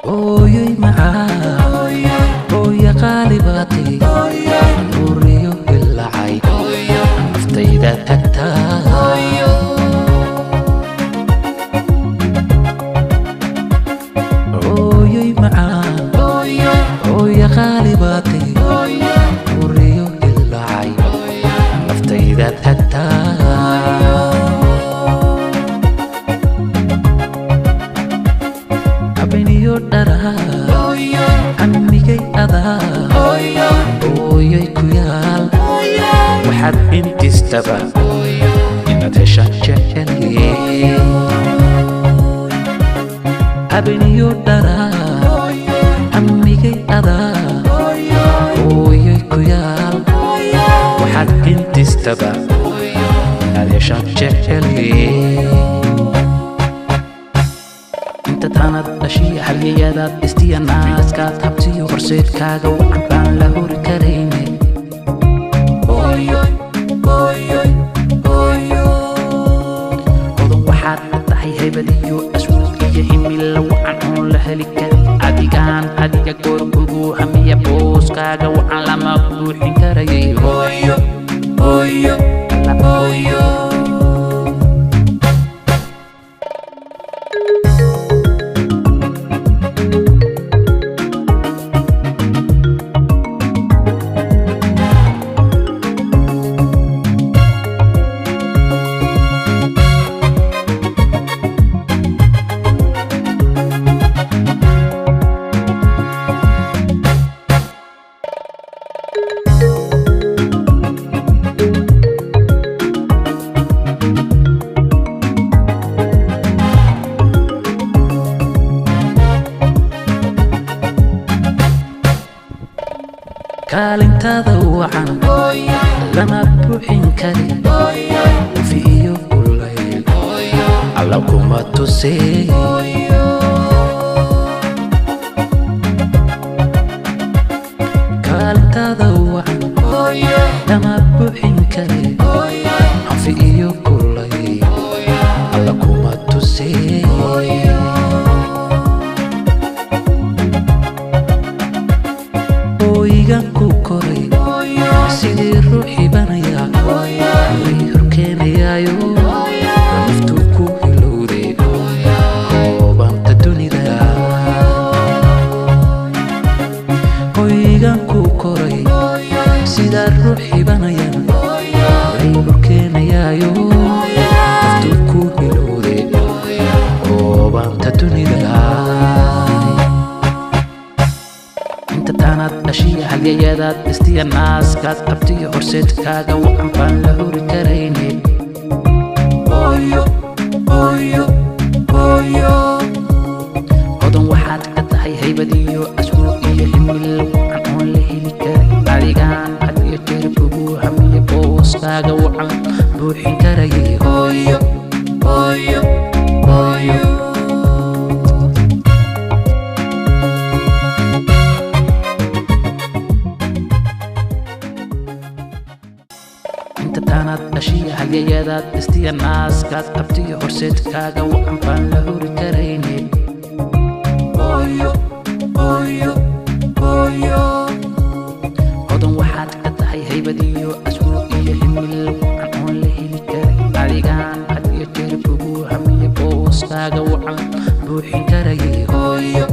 Hooyoy macaan, hooyo qaali baatay, nuuriyo hilacay, naftayda tagtaa. Hooyoy macaan, hooyo qaali baatay, nuuriyo hilacay, naftayda tagtaa. Habeniyo dharaa, hamigay adaa, hooyoy ku yaal, waxaad intistaba inaad heshaan jeceliye. Habeniyo dharaa, hamigay adaa, hooyoy ku yaal, waxaad intistaba inaad heshaan jeceliye. Inta taanad dhashiya halyayadaad dhistiya naaskaad habtiyo horseedkaaga wacan baan la hori karayne. Hodan waxaad ka tahay haybad iyo asluub iyo himilo wacan oon la heli karin. Adigaan adiga goor kugu hamiya, booskaaga wacan lama buuxin karayay. Hooyo, hooyo, la hooyo. Kaalintada wacan lama buuxin karin, ufi iyo kulayl alla kuma tusee. Kaalintada wacan lama buuxin karin, ufi iyo kulayl alla kuma tusee. Hooyigan ku koray sidii ruux hibanaya, way horkeenayaayo, naftuu ku hilowday hoobanta dunida. Hooyigan ku koray sidaa ruux hibanaya, way horkeenayaayo, naftuu ku hilowday hoobanta dunida. Inta taanaad dhashiya halyayadaad dhistiya naaskaad qabtiyo horseedkaaga wacan baan la hori karayne. Hooyo, hooyo, hooyo. Hodan waxaad ka tahay haybad iyo asluub iyo himilo wacan oon la heli karin. Adigaan had iyo jeer kugu hamiya, booskaaga wacan buuxin karayay. Hooyo, hooyo, hooyo. Inta taanaad dhashiya halyayadaad dhistiya naaskaad qabtiyo horseedkaaga wacan baan la hori karayne. Hooyo, hooyo, hooyo. Hodan waxaad ka tahay haybad iyo asluub iyo himilo wacan oon la heli karin. Adigaan had iyo jeer kugu hamiya, booskaaga wacan buuxin karayay. Hooyo.